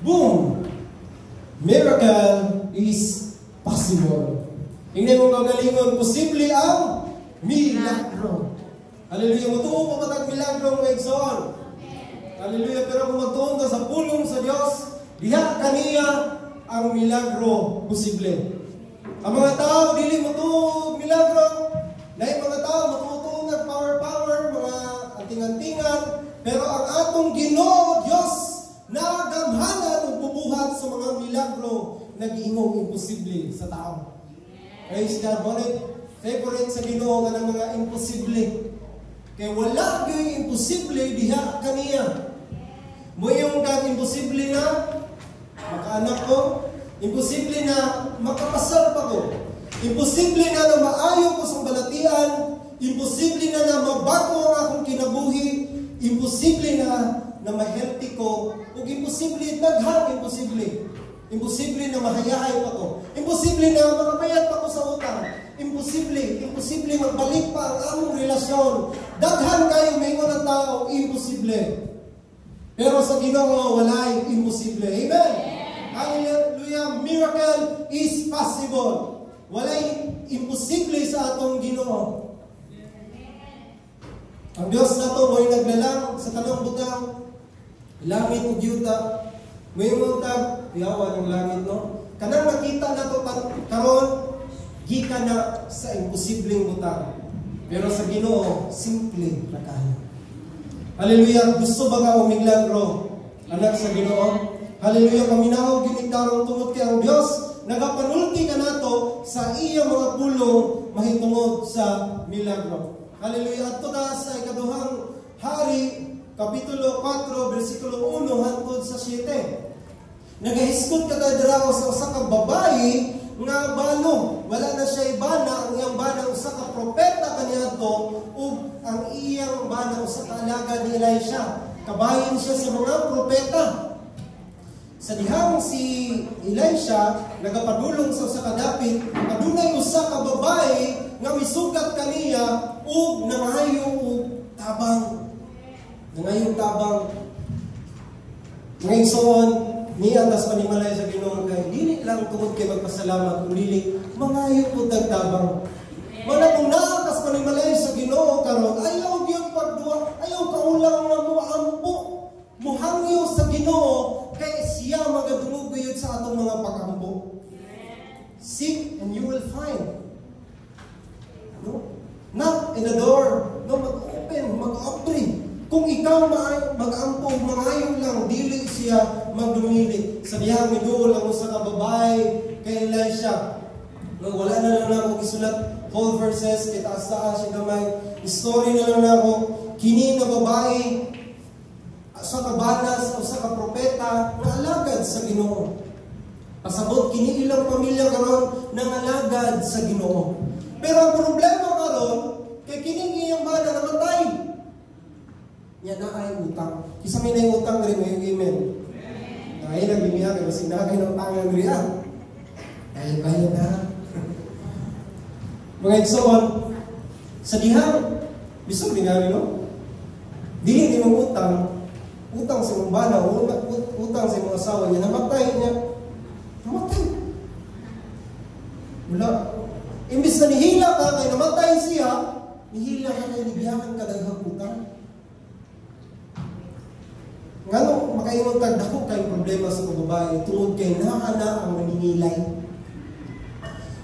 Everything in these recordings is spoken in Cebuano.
Boom! Miracle is possible. Ingnan mo kagalingon, posible ang milagro. Hallelujah. Mutuo pa ba tag milagro, mga igsoon? Hallelujah. Pero kung magtuon ka sa pulong sa Dios, diha kaniya ang milagro posible. Ang mga tao dili motuo milagro. Lahi mga tao motuo nga power power, mga anting-antingan, pero ang atong Ginoo Dios nagamhanan ug bubuhat sa mga milagro nag-iingong imposible sa tao. Praise God. Bonit, favorite sa Ginoo kanang mga imposible. Kay wala gyud imposible diha kaniya. Moingon kag imposible na makaanak ko, imposible na makapasar pa ko, imposible na na maayo ko sa balatian, imposible na na mabago ang akong kinabuhi, imposible na na ma-healthy ko, ug imposible, daghang imposible. Imposible na mahayahay pa ko. Imposible na makabayad pa ko sa utang. Imposible, imposible magbalik pa ang among relasyon. Daghan kayo maingon ang tao, imposible. Pero sa Ginoo walay imposible. Amen. Hallelujah. Miracle is possible. Walay imposible sa atong Ginoo. Ang Dios nato mo'y naglalang sa tanang butang, langit ug yuta. Moingon tag yawa ng langit, no. Kanang nakita nato karon gikan na sa imposibleng butang. Pero sa Ginoo simple ra kayo. Hallelujah. Gusto ba ka umilagro, anak sa Ginoo? Hallelujah. Paminaw gyud karong tungod kay ang Dios nagapanulti kanato sa iya mga pulong mahitungod sa milagro. Hallelujah. Adto ta sa Ikaduhang Hari, Kapitulo 4, versikulo 1 hangtod sa 7. Nagahisgot ka dira sa usa ka babayi nga balo. Wala na siya bana, ang iyang bana usa ka propeta kaniadto ug ang iyang bana usa ka alagad ni Elisha. Kabahin siya sa mga propeta. Sa dihang si Elisha nagapadulong sa usa ka dapit, adunay usa ka babayi nga misugat kaniya ug nangayo og tabang. Nangayo tabang. Mga igsoon, niya tas panimalay sa Ginoo kay dili lang tungod kay magpasalamat kundi mangayo pud tabang. Wala kung naa kas panimalay sa Ginoo karon, ayaw gyud pagduwa, ayaw kaulang nga moampo. Muhangyo sa Ginoo kay siya magadungog gyud sa atong mga pagampo. Seek and you will find. No? Knock in the door. No, mag-open, mag-abri. Kung ikaw mag-ampo, mangayo lang, dili siya magdumili. Sa dihang miduol ang usa ka babae kay Elisha. No, wala na lang nako gisulat whole verses, kay taas taas siya gamay. Story na lang nako. Kini nga babae sa kabana sa usa ka propeta nga alagad sa Ginoo. Pasabot kini ilang pamilya karon nangalagad sa Ginoo. Pero ang problema karon kay kini iyang bana namatay. Nya naay utang. Kisa may naay utang diri mo yung amen. Ay naglimiya kay basig naa kay nautangan diri ah. Ay bayad na. Mga igsoon, sa dihang bisag ni no. Dili ni mong utang, utang sa imong bana, utang sa imong asawa niya, namatay niya. Namatay. Wala. Imbis na nihila ka kay namatay siya, nihila ka kay nibiyakan ka daghang utang. Ngano makaingon tag dako kay problema sa babae tungod kay naa na ang naningilay.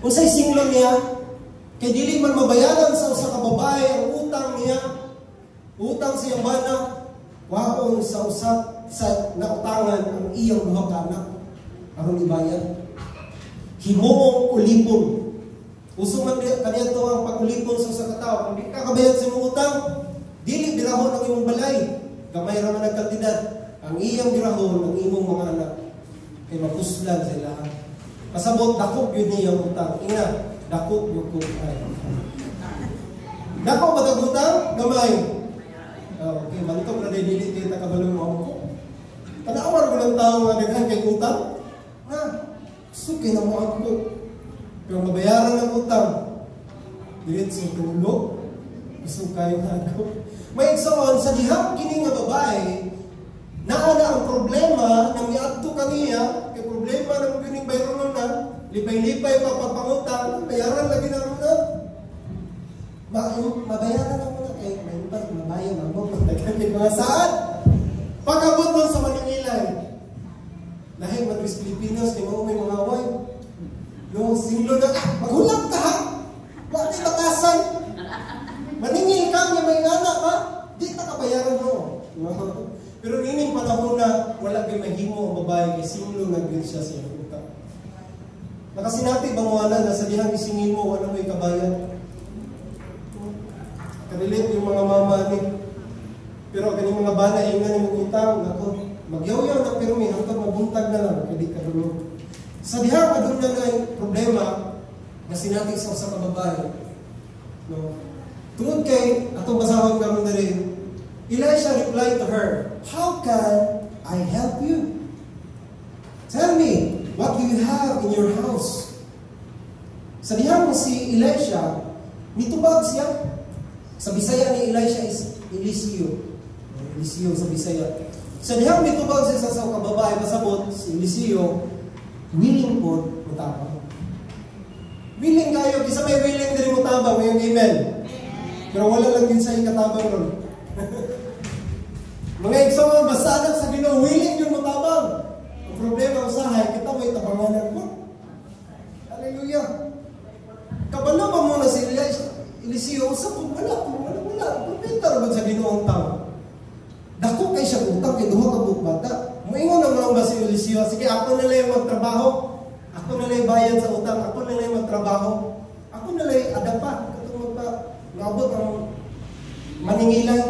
Unsay singlon niya? Kay dili man mabayaran sa usa ka babae ang utang niya. Utang sa iyang bana, waon sa usa sa nautangan ang iyang duha ka anak aron ibayad. Himuong ulipon. Uso man kaniadto ang pag-ulipon sa usa ka tawo. Kung di ka kabayad sa imong utang, dili birahon ang imong balay. Gamay ra man ang kantidad. Ang iyang birahon ang imong mga anak kay mapuslan sa ilaha. Pasabot dako gyud niya ang utang. Ina, dako gyud ko ay. Dako ba tag utang? Gamay. Oh, okay, bantog ra dili kay ta kabalo mo ako. Tanawar ko lang tao nga daghan kay utang. Na, suki na mo ako. Pero mabayaran ang utang. Diretso tulog. Gusto kayo na ako. May igsoon sa dihang kini nga babae, Naa na ang problema nang miadto kaniya, kay problema nang gining bayronon na, lipay-lipay pa pagpangutang, bayaran lagi na na. Mabayaran ako na kay may mabayan ako kay mga saad. Pag-abot nun sa maningilay, lahi man sa Pilipinas kay mao may mga away. No, singlo na, ah, magulang ka ha. Wa kay batasan. Maningil ka nga may anak ha. Di ta kabayaran mo. No? Pero nining panahon na wala kay mahimo ang babae kay singlo na gyud siya sa iyang utang. Nakasinati ba mo ana na sa dihang isingin mo wala mo'y kabayan? Ka-relate yung mga mama ni. Pero kaning mga bana ingan ni utang nako, magyaw-yaw na pero may hangtod mabuntag na lang kay di ka dulog. Sa diha aduna na problema nga sinati sa usa ka babae. No. Tungod kay atong basahon karon diri, Elisha replied to her, "How can I help you? Tell me, what do you have in your house?" Sa dihang si Elisha, nitubag siya. Sa Bisaya ni Elisha is Eliseo. Eliseo sa Bisaya. Sa dihang nitubag siya sa kababae, pasabot, si Eliseo, willing po mutabang. Willing kayo, kisa may willing diri mutabang, may amen. Pero wala lang din sa ikatabang ron. Mga igsoon, basta anak sa Ginoo, willing yung mutabang. Ang problema usahay, kita may tabanganan po. Hallelujah. Kabalo ba muna si Eliseo, sa kung wala, kung wala, wala. Propeta ra sa Ginoong tao. Dako kay siya utang kay duha ka buok bata. Moingon ang mga ba si Eliseo, "Sige, ako na lang yung magtrabaho. Ako na lang yung bayad sa utang, ako na lang yung magtrabaho. Ako na lang yung adapa, katong magpa naabot ang maningilay."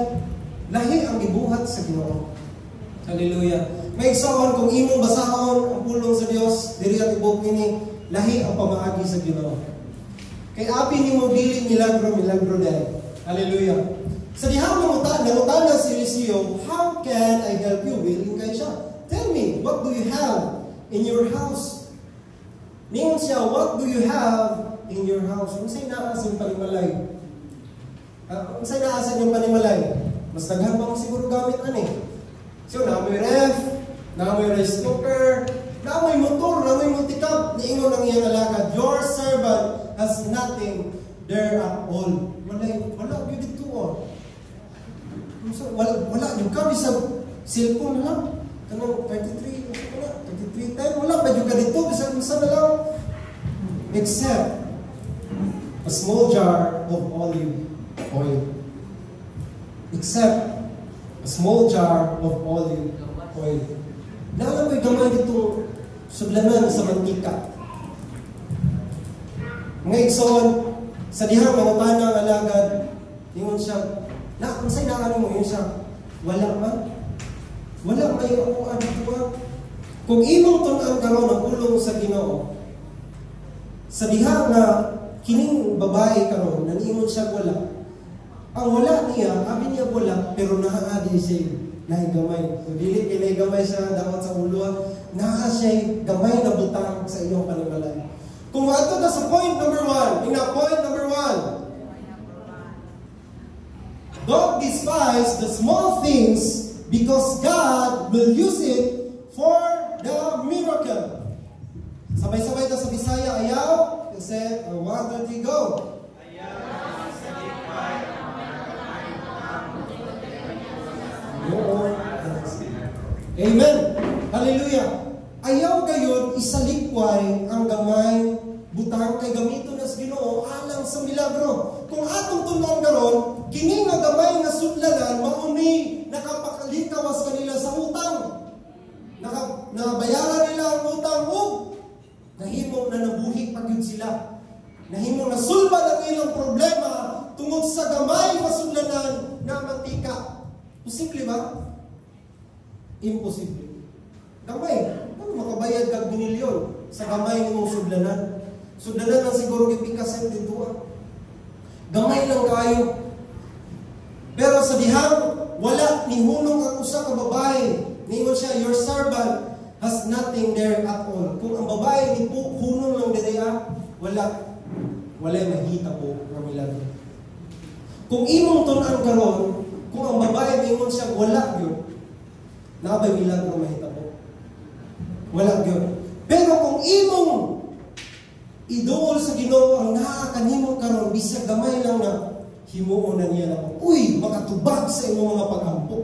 Lahi ang gibuhat sa Ginoo. Hallelujah. May igsoon kung imong basahon ang pulong sa Dios diri at tibok kini, lahi ang pamaagi sa Ginoo. Kay abi nimo dili milagro, milagro dahil. Hallelujah. Sa dihang nangutana si Eliseo, "How can I help you?" Willing kay siya. "Tell me, what do you have in your house?" Ningon siya, "What do you have in your house?" Unsay naa sa inyong panimalay? Unsay naa sa inyong panimalay? Mas daghan pa mo siguro gamit ani. So, naa moy ref, naa moy rice cooker, naa moy motor, naa moy multicab. Niingon ang iyang alagad, "Your servant has nothing there at all." Wala, wala gyud dito oh. So, wala, wala yung ka bisag cellphone na lang. Kanang 33, ano wala, 3310, wala ba yung ka dito, bisag unsa na lang. Except a small jar of olive oil. Except a small jar of olive oil. Naa ko'y gamay dito sudlanan sa mantika. Mga igsoon, sa dihang mangutana ang alagad, ingon siya, "Na, unsay naa nimo?" Ingon siya, "Wala man. Wala may ako dito ah." Kung imong tun-an karon ang pulong sa Ginoo, sa diha nga kining babae karon naniingon siya wala. Ang wala niya, abi niya wala, pero naa di siya naay gamay. So, dili kay naay gamay siya dapat sa ulo. Naa siya gamay na butang sa iyong panimalay. Kung maadto ta sa point number 1, ina point number 1. Don't despise the small things because God will use it for the miracle. Sabay-sabay ta sa Bisaya, ayaw. Kasi, 1, 2, 3, go. Ayaw isalikway ang gamay butang Oo. Amen. Hallelujah. Ayaw gayon isalikway ang gamay butang kay gamito na sa Ginoo alang sa milagro. Kung atong tun-an karon, kini nga gamay nga sudlanan mao ni nakapakalikawas kanila sa utang. Nabayaran nila ang utang ug nahimo na nabuhi pa gyud sila. Nahimo na sulbad ang ilang problema tungod sa gamay nga sudlanan na mantika. Posible ba? Imposible. Gamay. Ano makabayad kag binilyon sa gamay nimong sudlanan? Sudlanan lang siguro gipikas dito ah. Gamay lang kayo. Pero sa dihang wala ni hunong ang usa ka babae. Ningon siya, "Your servant has nothing there at all." Kung ang babae ni po hunong lang diri ah, wala wala mahita po nga milagro. Kung imong tun-an karon, kung ang babae ningon siya wala gyud, Naa bay milagro mahitabo? Wala gyud. Pero kung imong iduol sa Ginoo ang naa kanimo karon, bisag gamay lang na, himuon na niya nako. Uy, makatubag sa imong mga pagampo.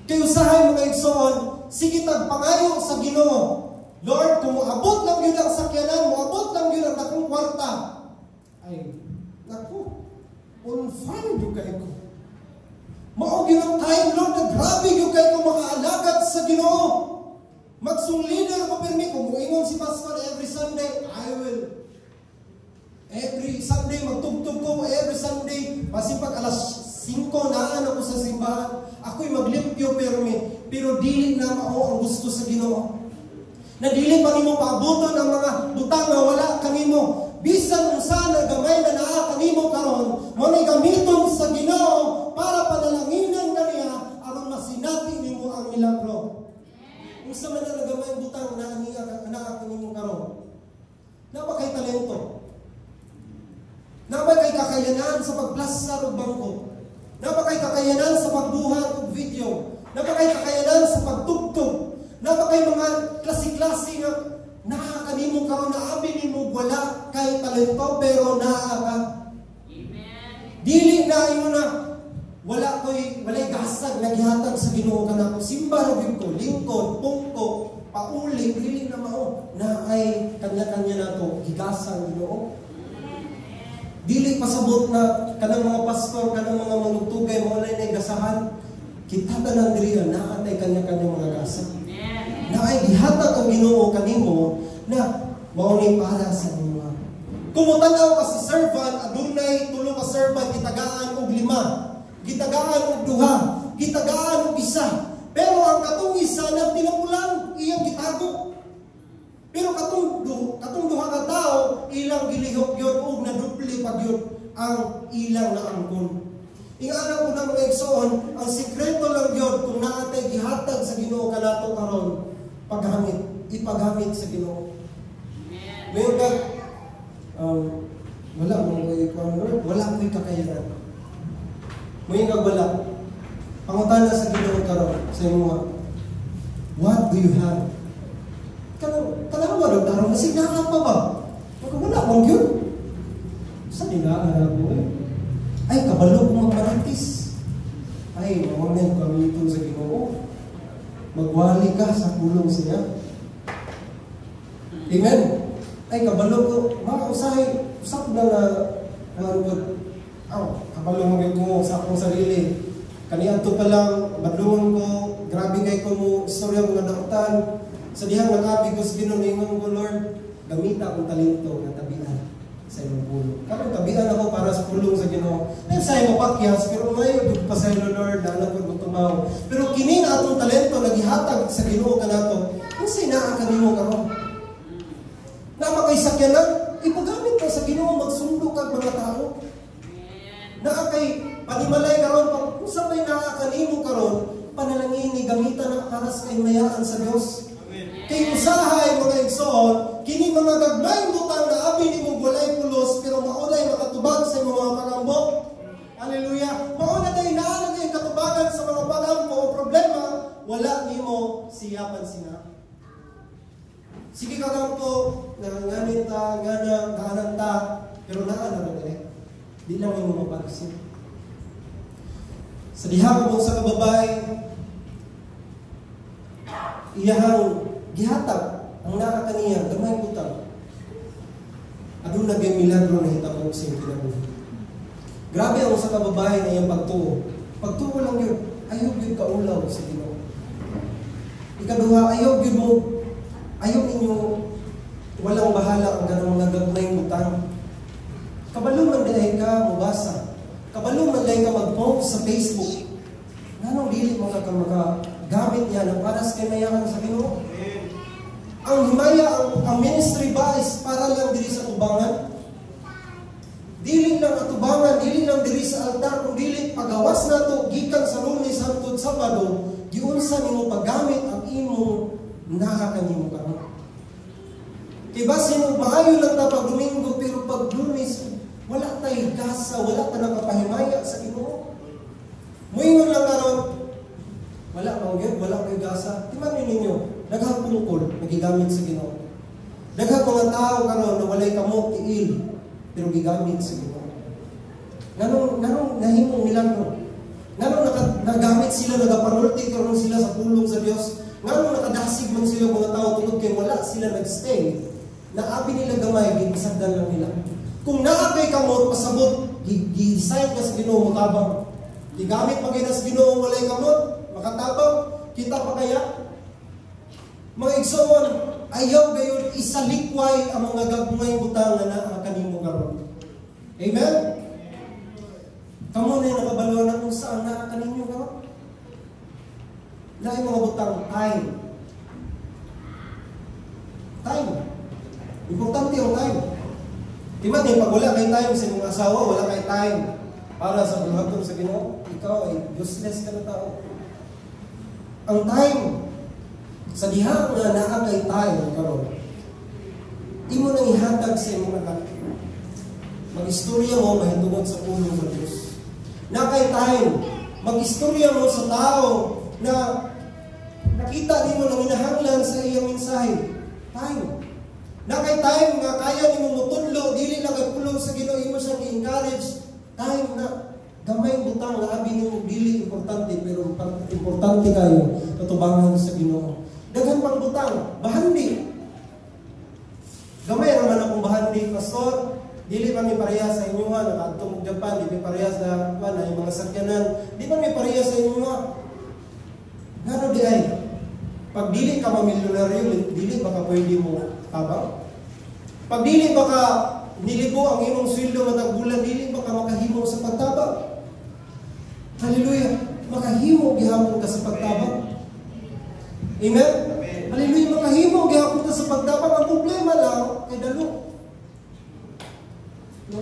Kay usahay, mga igsoon, sige tag pangayo sa Ginoo. "Lord, kung moabot lang gyud ang sakyanan, moabot lang gyud ang dakong kwarta." Ay, naku, on fire gyud kay ko. Mao gyud ang time, Lord, na grabe gyud kay ko makaalagad sa Ginoo. Magsung leader ko pirmi kung muingon si pastor every Sunday, I will. Every Sunday magtugtog ko, every Sunday, masipag alas 5 naan ako sa simbahan. Ako'y maglimpyo pirmi, pero dili na mao ang gusto sa Ginoo. Na dili pa nimo paabuton ang mga butang nga wala kanimo. Bisan unsa na gamay na naa kanimo karon, mao ni gamiton sa Ginoo para panalanginan kaniya aron masinati nimo ang milagro. Unsa man ang gamay butang na niya naa kanimo karon? Naa ba kay talento? Naa ba kay kakayanan sa pagplastar og bangko? Naa ba kay kakayanan sa pagbuhat og video? Naa ba kay kakayanan sa pagtugtog? Naa ba kay mga klase-klase nga naa kanimo karon na abi nimo wala kay talento pero naa ka? Amen. Dili na ingon na wala ko'y walay gasag na gihatag sa Ginoo kanako. Simba ra gyud ko, lingkod, pungko, pauli, dili na mao na ay kanya-kanya nato gigasang Ginoo. Dili pasabot na kanang mga pastor, kanang mga manugtugay mao na gasahan. Kita tanan diri naa tay kanya-kanya mga gasa. Amen. Na ay gihatag ang Ginoo kanimo na mao ni para sa inyo. Kung motanaw ka sa servant, adunay tulo ka servant gitagaan og lima, gitagaan og duha, gitagaan og isa. Pero ang katong isa nagtinapulan, iyang gitago. Pero katong duha ka tawo ilang gilihok gyud og naduble pa gyud ang ilang naangkon. Ingana ko na, mga igsoon, ang sikreto lang gyud kung naa tay gihatag sa Ginoo kanato karon, paggamit, ipagamit sa Ginoo. Amen. Mayon ka, wala mo ko'y kuwan, Lord, wala ko'y kakayanan. Mayon ka wala. Pangutana sa Ginoo karon sa imuha. What do you have? Kanang tanawa daw tarong kasi naa pa ba? Baka wala man gyud. Sa dinaan na ako eh. Ay, kabalo ko magmarites. Ay, mao na yung gamiton sa Ginoo. Magwali ka sa pulong siya. Amen. Ay, kabalo ko. Mga usahay, usap na na, na, aw, kabalo mo ko sa akong sarili. Kaniadto pa lang, badlungon ko, grabe kay ko mo, istorya mga dautan. Sa dihang nakabi ko sa Ginoo, ningon ko, "Lord, gamita akong talento nga tabian sa imong pulong." Karon tabian ako para sa pulong sa Ginoo. Ay sa imo pakyas, pero ngayon gyud pa sa Lord, na ko mo tumaw. Pero kini nga atong talento nagihatag sa Ginoo kanato. Unsay naa kanimo karon? Naa kay sakyanan, ipagamit ka sa Ginoo magsundo kag mga tao. Naa kay panimalay karon, pag unsa may naa kanimo karon, panalangini gamitan na para sa kahimayaan sa Dios. Kay usahay, mga igsoon, kini mga gagmay butang na abi nimo walay pulos pero mao nay makatubag sa imong mga pagampo. Hallelujah. Mao na day naa na katubagan sa mga pagampo o problema, wala nimo siya pansina. Sige ka gampo, nanganganin ta, ngana, kaanan ta, pero naa na rin eh. Di lang nimo mapansin. Sa diha ko sa kababay, iyahang gihatag ang naa kaniya, gamay butang. Aduna gyud milagro na hitabo sa iyang kinabuhi. Grabe ang usa ka babae na iyang pagtuo. Pagtuo lang yun, ayaw gyud kaulaw sa Ginoo. Ikaduha, ayaw gyud mo, ayaw ninyo walang bahala ang ganang mga gagmay butang. Kabalo man diay ka mobasa. Kabalo man diay ka mag-post sa Facebook. Nganong dili mo ka makagamit niya na para sa kamayahan sa Ginoo? Ang himaya, ang ministry ba is para lang diri sa tubangan? Dili lang atubangan, dili lang diri sa altar, kung dili pagawas nato gikan sa Lunes hangtod Sabado, giunsa nimo paggamit ang imong naa kanimo karon. Kay basin og maayo lang ta pag Domingo, pero pag Lunes wala tay gasa, wala ta nakapahimaya sa Ginoo. Moingon lang karon, wala man gyud, wala wala ko'y gasa. Timan ninyo, daghang pungkol na gigamit sa Ginoo. Daghang mga tao karon na walay kamot, tiil, pero gigamit sa Ginoo. Nganong nahimong milagro? Nganong nagamit sila, nagapanulti karon sila sa pulong sa Dios? Nganong nakadasig man sila mga tao? Tungod kay wala sila nagstay. Naabi nila gamay, gipasagdan lang nila. Kung naa kay kamot, pasabot, gi-design ka sa Ginoo motabang. Gigamit pa gyud sa Ginoo walay kamot, makatabang, kita pa kaya? Mga igsoon, ayaw gayon isalikway ang mga gagmay butang nga naa kanimo karon. Amen? Kamo na yung nakabalo na kung saan naa kaninyo karon. Lahi mga butang, time. Time. Importante ang time. Di ba, pag wala kay time sa imong asawa, wala kay time para sa buhaton sa Ginoo, ikaw ay useless ka na tao. Ang time, sa diha nga naa kay time karon, imo nang ihatag sa imong anak. Mag-istorya mo mahitungod sa pulong sa Dios. Naa kay time, mag-istorya mo sa tao na nakita nimo nang hinahanglan sa iyang mensahe. Time. Naa kay time nga kaya nimo motudlo, dili lang kay pulong sa Ginoo, imo siyang gi-encourage. Time na gamay butang nga abi nimo dili importante, pero importante kayo katubangan sa Ginoo. Daghan pang butang, bahandi. Gamay ra man akong bahandi, pastor. Dili pa mi pareha sa inyo ha, nakaadto mo Japan, di mi pareha sa kuan ay mga sakyanan. Di pa mi pareha sa inyo ha. Ngano di ay? Pag dili ka mamilyonaryo, dili ba ka pwede mo tabang? Pag dili ba ka nilibo ang imong sweldo matag bulan, dili ba ka makahimo sa pagtabang? Hallelujah. Makahimo gihapon ka sa pagtabang. Amen? Hallelujah, makahimo gihapon ka sa pagtabang. Ang problema lang kay dalo. No?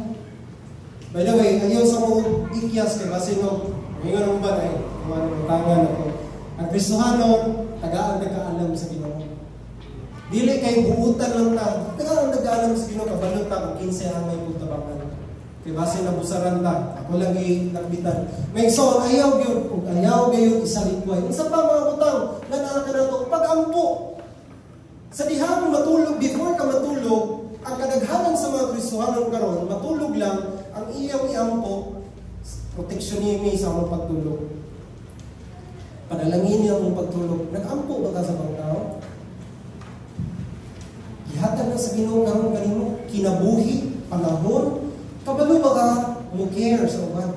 By the way, ayaw sa mo ikyas kay basin no, ingon mo ba ay mga tangan ako. Ang Kristohanon, tagaan nagkaalam sa Ginoo. Dili kay buutan lang ta. Tagaan nagkaalam sa Ginoo, kabalo ta kung kinsay angay kong tabangan. Kay basin nabusaran ta, ako lang gilakbitan. May so ayaw gyud ug ayaw gyud isalikway. Unsa pa mga butang nga naa kanato? Pag-ampo. Sa diha mo matulog, before ka matulog, ang kadaghanan sa mga Kristohanon karon matulog lang, ang iyang iampo, protection nimi sa among pagtulog. Panalangin niya ang pagtulog. Nag-ampo ba ka sa mga tao? Gihatag na sa Ginoo karon kanimo kinabuhi, panahon, kabalo ba ka mo care sa uban?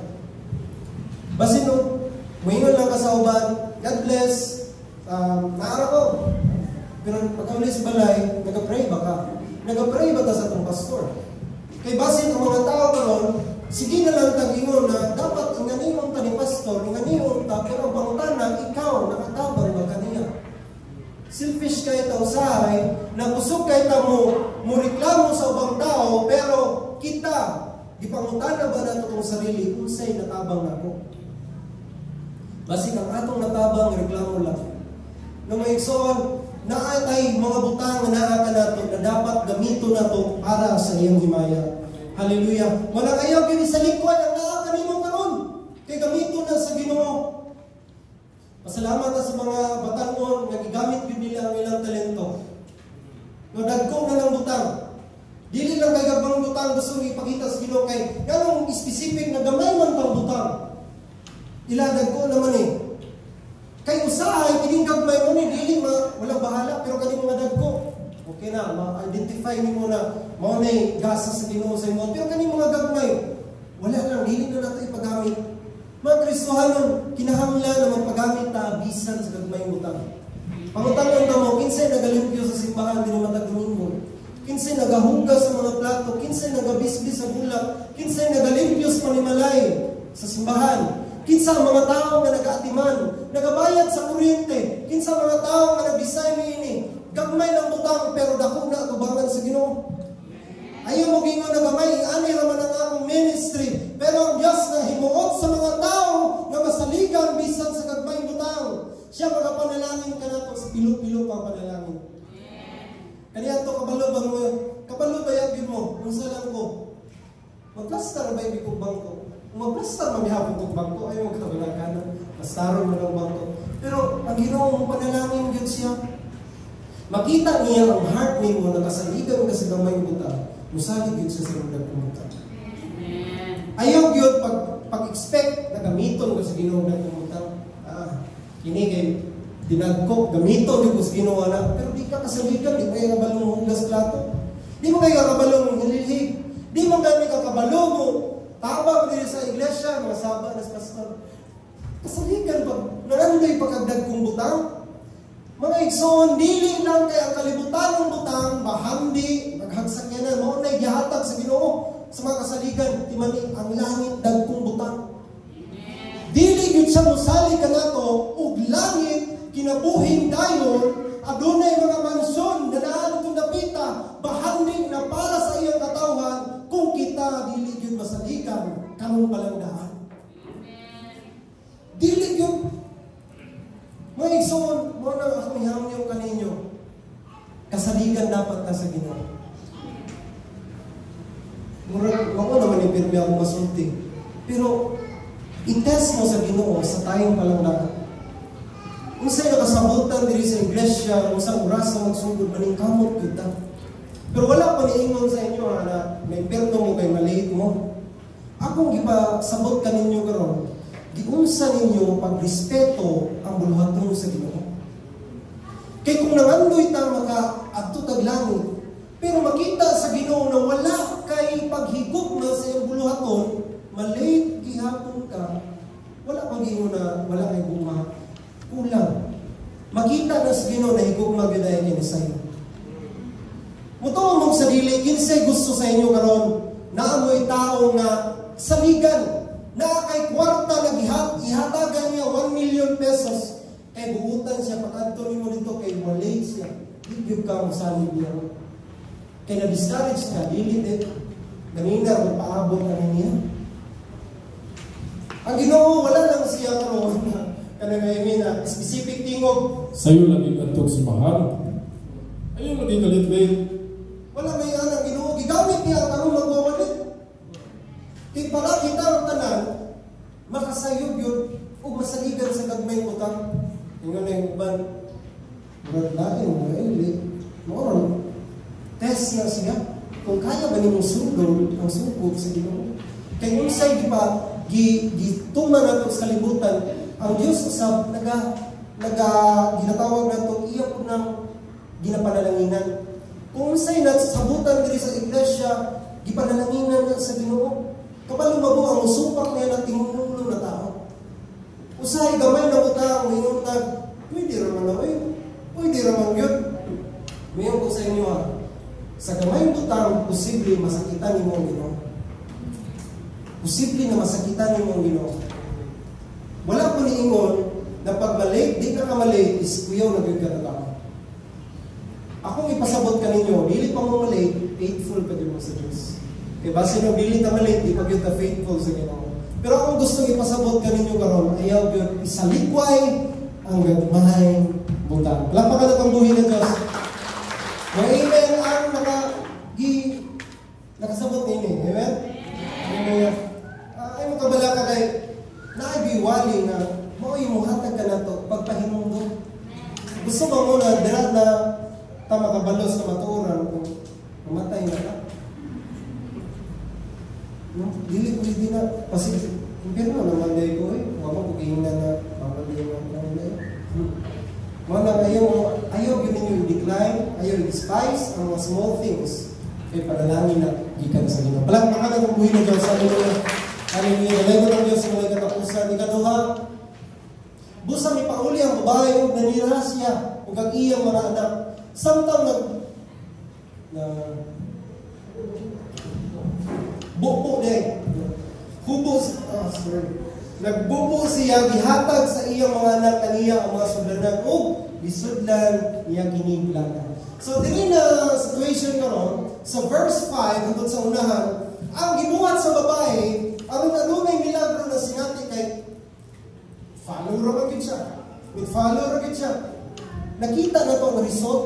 Basin no, moingon lang ka sa uban, "God bless, naara ko." Pero pag uli sa balay, nag-pray ba ka? Nag-pray ba ta sa atong pastor? Kay basin ang mga tao karon, sige na lang tag-ingon na dapat inganion ta ni pastor, inganion ta, pero ang pangutana, ikaw, nakatabang ba kaniya? Selfish kay ta usahay, nabusog kay ta mo reklamo sa ubang tao, pero kita, gipangutana ba nato tong sarili, unsay natabang nako? Basig ang atong natabang, reklamo lang. No, mga igsoon, naa tay mga butang nga naa kanato na dapat gamito nato para sa iyang himaya. Hallelujah. Wala kayo kini sa likwan ang naa kanimo karon. Kay gamito na sa Ginoo. Pasalamat na sa mga batan-on nga gigamit gyud nila ang ilang talento. No, dagko na lang butang. Dili lang kay gabang butang gusto ipakita sa Ginoo, kay nganong specific na gamay man pang butang. Ila dagko naman eh. Kay usahay kining gagmay mo ni dili ma walang bahala, pero kaning mga dagko okay na ma-identify nimo na mao nay gasa sa Ginoo sa imo, pero kaning mga gagmay wala lang, dili na nato ipagamit. Mga Kristohanon, kinahanglan na magpagamit ta bisan sa gagmay butang. Pangutan-on ta mo, kinsay nagalimpyo sa simbahan dinhi matag Domingo? Kinsay nagahugas sa mga plato? Kinsay nagabisbis sa bulak? Kinsay nagalimpyo sa panimalay sa simbahan? Kinsa ang mga tao nga nagaatiman, nagabayad sa kuryente? Kinsa ang mga tao nga nag-design niini? Gagmay lang butang pero dako na atubangan sa Ginoo. Ayaw mo gingon na gamay, ani ra man ang akong ministry, pero ang Dios na himuot sa mga tao nga masaligan bisan sa gagmay butang. Siya magapanalangin kanato sa pilo-pilo pang panalangin. Kaniya to kabalo ba mo? Kabalo ba yun mo? Unsa lang ko? Magplastar ba yung kong bangko? Magplastar man gihapon kong bangko, ayaw magkabala ka na. Plastaron man ang bangko. Pero ang Ginoo mo panalangin gyud siya. Makita niya ang heart nimo na kasaligan ka sa gamay butang. Musalig gyud siya sa imong dagkong butang. Amen. Ayaw gyud pag-expect na gamiton ko sa Ginoo dagkong butang. Ah, kini kay dinagko, gamiton gyud ko sa Ginoo na. Pero di ka kasaligan, di mo kayo kabalong hugas plato. Di mo kayo kabalong hililhig. Di mo gani ka kabalo mo tabang diri sa iglesia, mga saba na sa pastor. Kasaligan pag nangandoy pagkagdagkong butang. Mga igsoon, dili lang kay ang kalibutan ng butang, bahandi, maghagsakyanan, mao na gihatag sa Ginoo sa mga kasaligan, timani ang langit dagkong butang. Amen. Dili gyud siya mosalig kanato ug langit kinabuhing dayon adunay mga mansyon na naa ditong dapita, bahandi na para sa iyang katawhan kung kita dili gyud masaligan karon pa lang daan. Amen. Dili gyud. Mga igsoon, mo na akong ihamyong kaninyo. Kasaligan dapat na sa Ginoo. Murag, mao naman ni pirmi ako masulti. Pero, i-test mo sa Ginoo sa tayong palang daan. Unsay nakasabutan diri sa iglesia, unsang oras na magsugod, maningkamot gyud ta. Pero wala pa niingon sa inyo ha, na may perto mo kay maliit mo. Akong gipasabot kaninyo karon, giunsa ninyo pagrespeto ang buluhaton sa Ginoo. Kay kung nangandoy ta maka adto tag langit, pero makita sa Ginoo na wala kay paghigugma sa iyang buluhaton, malate gihapon ka, wala pang giingon na wala kay gugma, kulang. Makita na sa Ginoo na higugma gyud ay kini sayo. Mutuo mong sa dili, kinsay gusto sa inyo karon, naamoy tao nga saligan, naa kay kwarta na ihatagan niya 1 million pesos, kay buutan siya pag-adto nimo dito kay walay siya. Di gyud ka mosalig niya. Kay na-discourage ka, dili de. Ganina magpaabot ani niya. Ang Ginoo wala lang siya karon kanang may na specific tingog. Sayo lagi kadtong simbahan. Ayaw lagi kalit. Wala may anang Ginoo gigamit niya karon magwawalit. Kay para kita ang tanan makasayod yun ug masaligan sa gagmay butang. Ingon na yung uban, murag lain mo eh, mao test na siya kung kaya ba nimong sundon ang sugod sa Ginoo. Kay unsay di pa gituman nato sa kalibutan, ang Dios usab naga naga ginatawag nato iya pud nang ginapanalanginan. Kung unsay nasabutan diri sa iglesia, gipanalanginan na sa Ginoo. Kabalo ba ang musupak niya na tingunulo na tao? Usahay gamay na butang ingon tag pwede ra man oy. Pwede ra man gyud. Mayon ko sa inyo ha. Sa gamay butang posible masakitan nimo ang Ginoo. Posible na masakitan nimo ang Ginoo. Wala ko niingon na pag malate, di ka malate, is kuyaw na gyud ka na tao. Akong ipasabot kaninyo, dili pa mo malate, faithful pa gyud mo sa Dios. Kay base no dili ta malate, di pa gyud ta faithful sa Ginoo. Pero akong gustong ipasabot kaninyo karon, ayaw gyud isalikway ang gagmay butang. Palakpakan nato ang buhi ng Dios. Mga amen ang nakasabot nini. Amen? Amen. Ay mo kabala ka kay naay wali na mao yung muhatag ka nato pagpahinumdum. Gusto ba mo na dira na ta makabalo sa matuoran kung mamatay na ka? No, dili pwede na kasi impyerno naman dahil ko eh. Wa mo kung giingnan na bawal din ang kanila eh. Mao na ayaw ayaw gyud ninyo i-decline, ayaw i-despise ang mga small things. Kay panalangin na gikan sa Ginoo. Palakpakan ang buhi ng Diyos. Hallelujah. Hallelujah. Lagot ang Diyos sa mga katapusan. Ikaduha, busa mipauli ang babae ug nanira siya ug ang iyang mga anak. Samtang nag na bubo day. Hubo, ah, sorry. Nagbubo siya, gihatag sa iyang mga anak kaniya ang mga sudlanan ug gisudlan niya kining plata. So diri na situation karon sa verse 5 hangtod sa unahan, ang gibuhat sa babae aron adunay milagro na sinati kay follow ra man gyud siya. With follow ra gyud siya. Nakita na to ang result.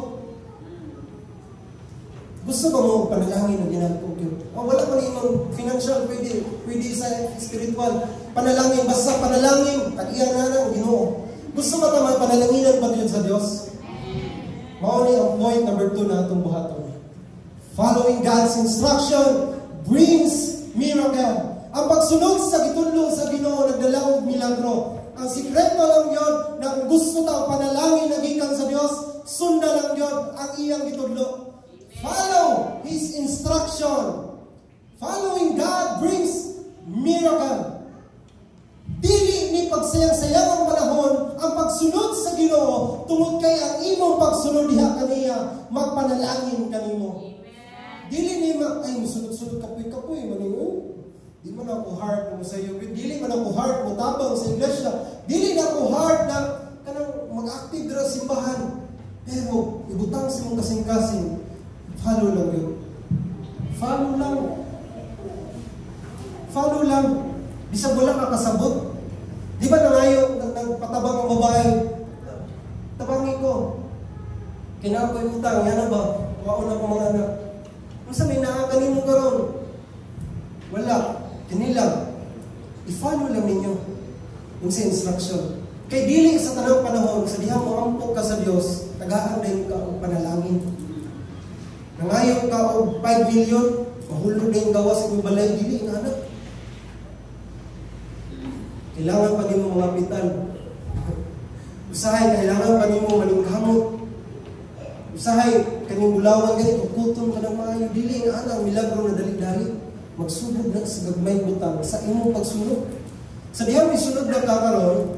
Gusto ba mo panalangin na ginagko gyud? Oh, wala man imong financial, pwede pwede sa spiritual. Panalangin, basta panalangin, tag-iya na ng Ginoo. Gusto ba ta mapanalanginan pa gyud sa Dios? Mao ni ang point number 2 na atong buhaton. Following God's instruction brings miracle. Ang pagsunod sa gitudlo sa Ginoo nagdala og milagro. Ang sikreto lang gyud na kung gusto ta og panalangin na gikan sa Dios, sunda lang gyud ang iyang gitudlo. Follow His instruction. Following God brings miracle. Dili ni pagsayang-sayang ang panahon ang pagsunod sa Ginoo tungod kay ang imong pagsunod diha kaniya magpanalangin kanimo. Dili ni ma ay musunod-sunod kapoy-kapoy man ninyo. Di man ako heart mo sa iyo. Dili man ako heart mo tabang sa iglesia. Dili na ako heart na kanang mag-active dira sa simbahan. Pero ibutang sa imong kasing-kasing, follow lang gyud. Follow lang. Follow lang. Bisag wala ka kasabot. Di ba nangayo, nagpatabang ang babae, "Tabangi ko. Kailangan ko yung utang, yan na ba? Kuhaon na ko mga anak." "Unsa may naa kanimo karon?" "Wala." "Kini lang." I-follow lang ninyo unsa instruction. Kay dili sa tanang panahon, sa diha mo ampo ka sa Dios, tagaan din ka og panalangin. Nangayo ka og 5 million, mahulog na yung gawas imong balay, dili nga anak. Kailangan pa nimo mga pital. Usahay, kailangan pa nimo maningkamot. Usahay, kaning bulawan gani, kukuton ka ng maayo. Dili nga ana ang milagro na dali-dali. Magsugod na sa gagmay butang sa imong pagsunod. Sa dihang misunod na kakaron,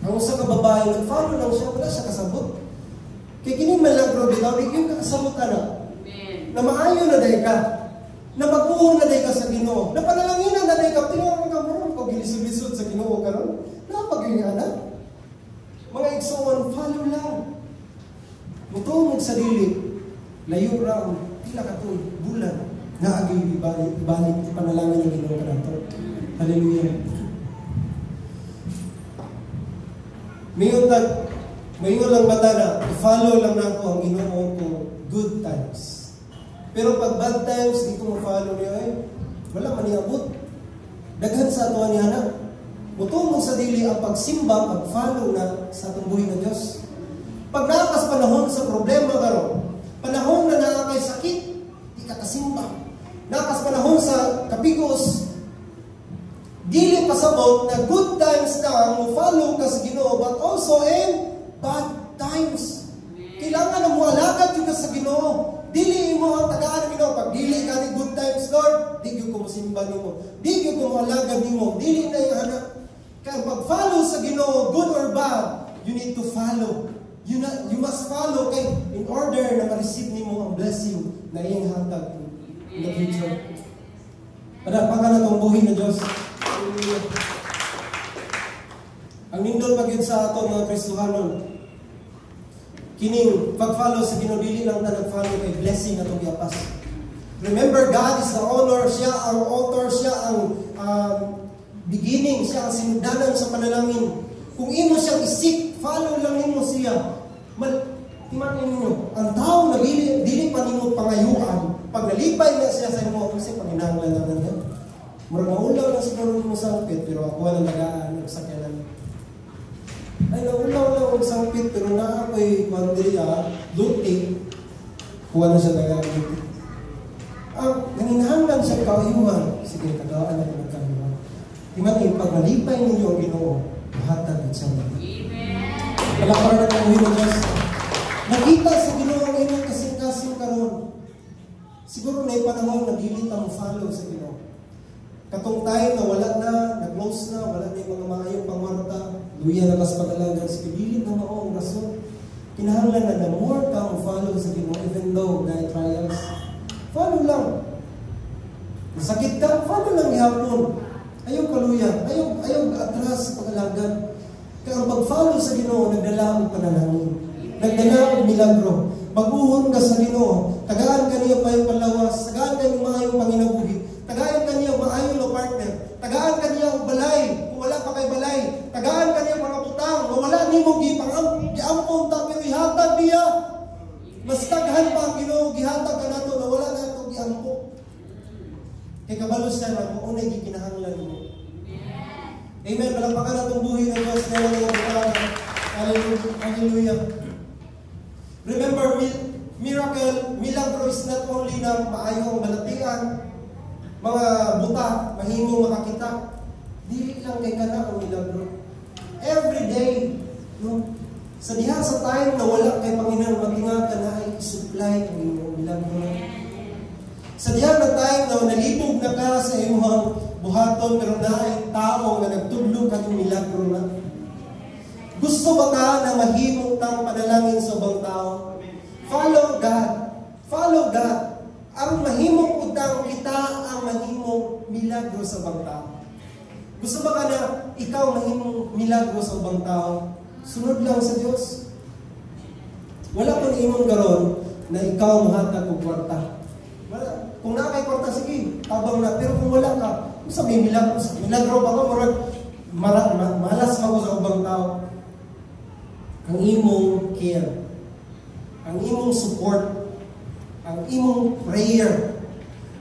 ang usa ka babae nag-follow lang siya, wala siya kasabot. Kay kini milagro bitaw, di gyud ka kasabot ana. Amen. Na maayo na day ka. Na mag-uon na day ka sa Ginoo. Na panalanginan na day ka. Tingnan ka mo kung gilisod-lisod sa Ginoo karon. Napag nga ana. Mga igsoon, follow lang. Mutuo sa dili, layo ra ang pila ka tuig, bulan, naagi ibalik, ibalik panalangin ng Ginoo kanato. Hallelujah. Mayon tag mayon lang bata na i-follow lang nako ang Ginoo ko good times. Pero pag bad times, di ko mo-follow niya eh. Wala man niabot. Daghan sa ato niya na. Mutuo sa dili ang pagsimba, pag-follow na sa atong buhi ng Diyos. Pag naakas panahon sa problema karon, panahon na naa kay sakit, di ka kasimba. Naakas panahon sa kabigos, dili pasabot na good times na mo follow ka sa Ginoo, but also in bad times. Kailangan na mo alagad gyud ka sa Ginoo. Dili mo ang tagaan ng Ginoo. Pag dili ka ni good times, Lord, di gyud ko mosimba nimo. Di gyud ko moalagad nimo. Dili na yung anak. Kaya pag-follow sa Ginoo, good or bad, you need to follow. You must follow kay in order na ma-receive nimo ang blessing na iyang hatag in the future. Palakpakan na itong buhi na Diyos. Ang nindot pa gyud sa ato mga Kristohanon, kining pag-follow sa Ginoo, dili lang ta nag-follow kay blessing atong giapas. Remember, God is the owner, siya ang author, siya ang beginning, siya ang sinugdanan sa panalangin. Kung imo siyang isip, follow lang nimo siya. Timan ninyo, ang tao na dili, dili pa nimo pangayuan, pag nalipay na siya sa imo, kasi panginahanglan lang niya. Murag maulaw lang siguro nimo sangpit, pero ako ang tagaan og sakyanan. Ay, naulaw lang og sangpit, pero naa ko'y kuan diri ah, luti. Kuha na siya tagaan luti. Ang nanginahanglan siya kaayuhan, sige, tagaan na ko kaayuhan. Timan pag nalipay ninyo ang Ginoo, mahatag gid siya. Amen. Palakpakan na ang buhi ng Diyos. Nakita sa Ginoo ang imong kasing-kasing karon. Siguro na panahon na dili ta mo follow sa Ginoo. Katong time na wala na, na-close na, wala na yung mga maayong pangwarta, luya na kas pag-alaga, sige, dili na mao ang rason. Kinahanglan na the more ka mo follow sa Ginoo, even though na trials, follow lang. Masakit ka, follow lang gihapon. Ayaw kaluya, ayaw atras sa pag-alagad. Kaya ang pag-follow sa Ginoo, nagdala og panalangin. Nagdala og milagro. Mag-uhon ka sa Ginoo, tagaan ka niya payong palawas, tagaan ka niya maayong panginabuhi, tagaan ka niya maayong na partner, tagaan ka niya og balay, kung wala pa kay balay, tagaan ka niya mga butang, wala nimo giampon ta pero ihatag niya. Mas daghan pa ang Ginoo gihatag kanato na wala nato giampo. Kay kabalo siya na kung unay gikinahanglan nimo. Amen. Palakpakan atong buhi ng Diyos na walang mga. Hallelujah. Hallelujah. Remember, miracle, milagro is not only na maayo ang balatian, mga buta, mahimong makakita. Dili lang kay kana ang milagro. Every day, no? Sa diha sa time na wala kay Panginoon, matinga ka na ay supply ang imong milagro. Sa diha na time na nalibog na ka sa imong buhaton pero naay tao nga nagtudlo kanang milagro na. Gusto ba ta na mahimo tang panalangin sa ubang tao? Follow God. Follow God. Aron mahimo pud tang kita ang mahimong milagro sa ubang tao. Gusto ba ka na ikaw mahimong milagro sa ubang tao? Sunod lang sa Dios. Wala pong imong karon na ikaw mohatag og kwarta. Wala. Kung naa kay kwarta, sige, tabang na. Pero kung wala ka, unsa may milagro? Milagro ba ko? Murag malas pa ko sa ubang tao. Ang imong care, ang imong support, ang imong prayer,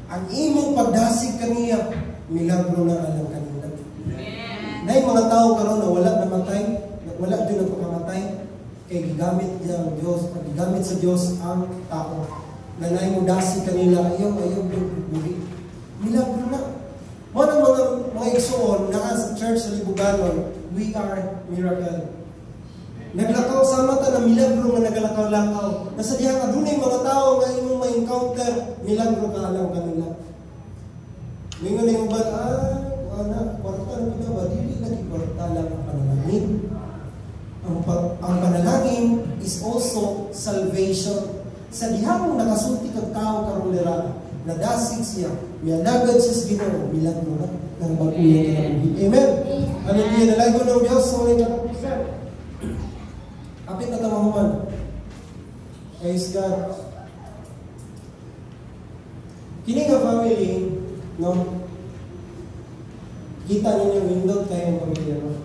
ang imong pagdasig kaniya, milagro na alang kanila. Amen. Nay mga tao karon na wala namatay, na wala gyud nagpakamatay, kay gigamit niya ang Dios, gigamit sa Dios ang tao. Na nay mo dasig kanila, ayaw ayaw buhi. Milagro na. Mo nang mga igsuon naa sa church sa Libuganon, we are miracle. Naglakaw sama ta na milagro nga nagalakaw-lakaw. Nasa diha nga dunay mga tao nga imong ma-encounter, milagro ka alang kanila. Mingon na yung uban, ana, kwarta na pina ba? Dili lagi kwarta lang ang panalangin. Ang panalangin is also salvation. Sa dihang nakasulti kag tao karon dira, nadasig siya, mialagad siya sa Ginoo, milagro na nang bago yung kinabuhi. Amen. Hallelujah. Nalaygo ng Diyos sa mga katapusan. Kapit na tamahuman. Praise God. Kini nga family, no? Kita ninyo windot kayo ang pamilya, no?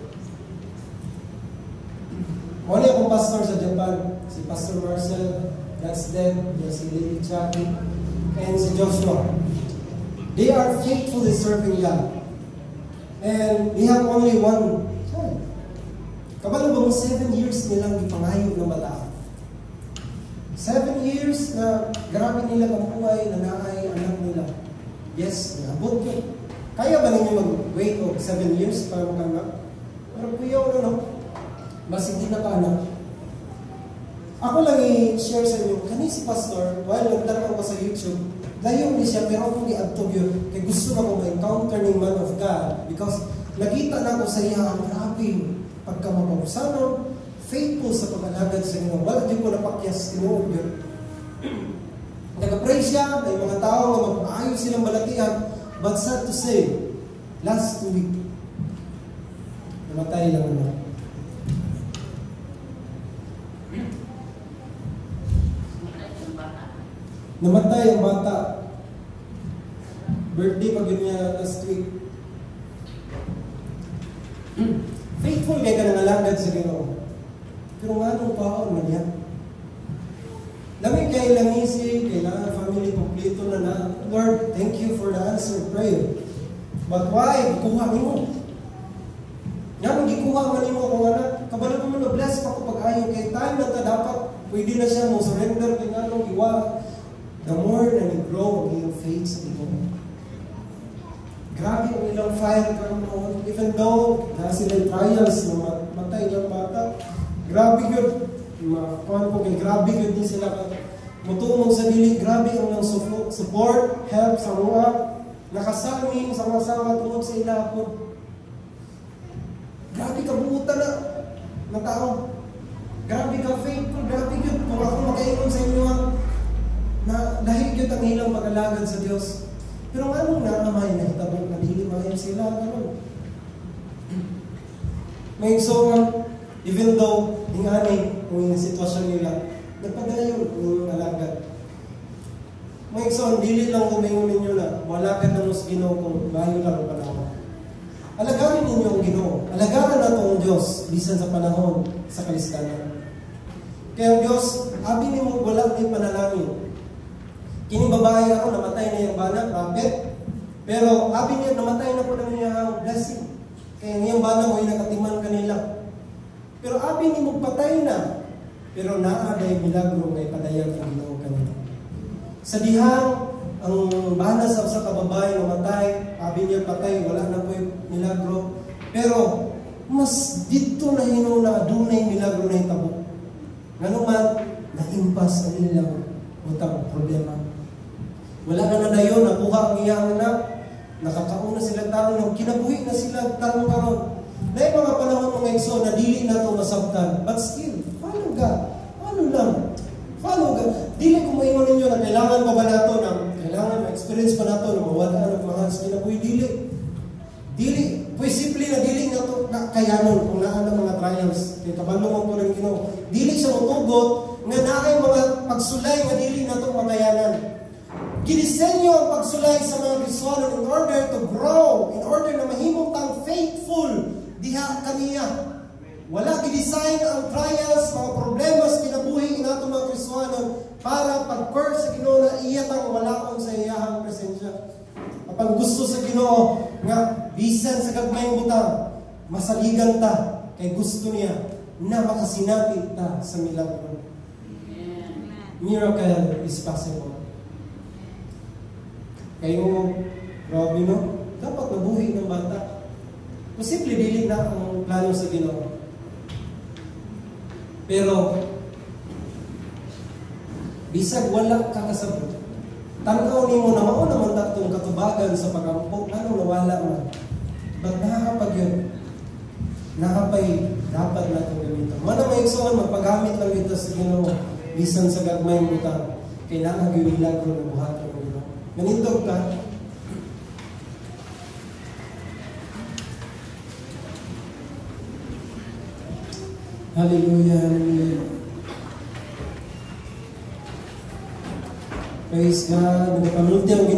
Mao ni akong pastor sa Japan, si Pastor Marcel, that's them, yan si Lily Jackie, and si Joshua. They are faithfully serving God. And they have only one child. Kabalo ba mo, 7 years nilang gipangayo ng bata? 7 years na grabe nila kampuay na naay anak nila. Yes, naabot yun. Kaya ba ninyo mag-wait og 7 years para makaanak? Pero kuya, ano no? Basig di na ka anak. Ako lang i-share sa inyo, kani si Pastor, while nagtanaw ko sa YouTube, layo ni siya, pero ako giadto yun, kay gusto na ko ma-encounter ng man of God because nakita na ko sa iya ang grabe pagkamapausanon, faithful sa pag-alagad sa Ginoo. Wala din ko napakyas tinuod yun. Nag-pray siya, may mga tao nga mag-ayos silang balatian, but sad to say, last week, namatay lang anak. Namatay ang bata. Birthday pag yun niya last week. Faithful kay ka nangalagad sa Ginoo. Pero nganong paon man niya? Lami kay langisi, kailangan family kompleto na na. Lord, thank you for the answered prayer. But why? Gikuha nimo. Nga gikuha man nimo akong anak. Kabalo ko man na bless pa ko pag-ayo kay time na ta dapat pwede na siya mo surrender kay nganong giwa. The more na ni-grow ang iyong faith sa Ginoo. Grabe ang ilang fire karon noon. Even though na sila trials na matay ilang bata. Grabe yun. Makuhan ko kay grabe yun din sila. Mutumong sa dili, grabe ang ilang support, help sa mga nakasalming sa mga asawa tungod sa ila po. Grabe ka buutan na na tao. Grabe ka faithful, grabe yun. Kung ako makaingon sa inyo ang na dahil yun ang ilang pag-alagad sa Diyos. Pero anong naamay na hitabo na dili maayo sila karon? May so even though ingani kung yung sitwasyon nila, nagpadayon yung alagad. May so dili lang kumingon ninyo na walagad na mo sa Ginoo kung maayo lang ang panahon. Alagarin ninyo ang Ginoo. Alagaran nato ang Diyos bisan sa panahon sa kalistanan. Kaya ang Diyos, abi nimo wala ni panalangin. Kining babae ako, namatay na yung bana, prophet. Pero abi niya, namatay na po na niya ang blessing. Kaya ngayong bana mo ay nakatiman kanila. Pero abi nimo patay na. Pero naa day milagro nga ipadayag ang Ginoo kanila. Sa dihang ang bana sa usa ka babae namatay, abi niya patay, wala na po'y milagro. Pero mas didto na hinuna adunay milagro na hitabo. Ngano man naimpas ang ilang butang problema. Wala na na dayon, nakuha ang iyang anak, nakakauna sila tarong, nang kinabuhi na sila tarong karon. Naay mga panahon, mga igsoon, na dili na to masabtan, but still, follow God. Follow lang. Follow God. Dili ko maingon ninyo na kailangan pa ba nato na kailangan ma-experience pa nato na mawala ang mahal sa kinabuhi? Dili. Dili. Posible na dili na to na kayanon kung naa na mga trials. Kay kabalo mo po ng Ginoo. Dili siya motugot nga naay mga pagsulay nga dili na to makayanan. Gidisenyo ang pagsulay sa mga Kristohanon in order to grow, in order na mahimong tang faithful diha kaniya. Wala gidesign ang trials, mga problema sa kinabuhi nato mga Kristohanon para pag-curse sa Ginoo na iya tang walaon sa iyahang presensya. Apan gusto sa Ginoo nga bisan sa gagmayng butang, masaligan ta kay gusto niya na makasinati ta sa milagro. Miracle is possible. Kayo, grabe, no? Dapat nabuhi ng bata. Posible dili na ang plano sa Ginoo. Pero bisag wala ka kasabot, tan-aw nimo na mao naman tatong katubagan sa pagampo, nganong nawala man? But nakakapag yun, nakapay dapat natin gamiton. Mana, mga igsoon, magpagamit lang kita sa Ginoo bisan sa gagmayng butang kay naa gyud milagro na buhaton ng Ginoo. Manindog ka. Hallelujah, hallelujah. Praise God. Nagpanulti ang Ginoo.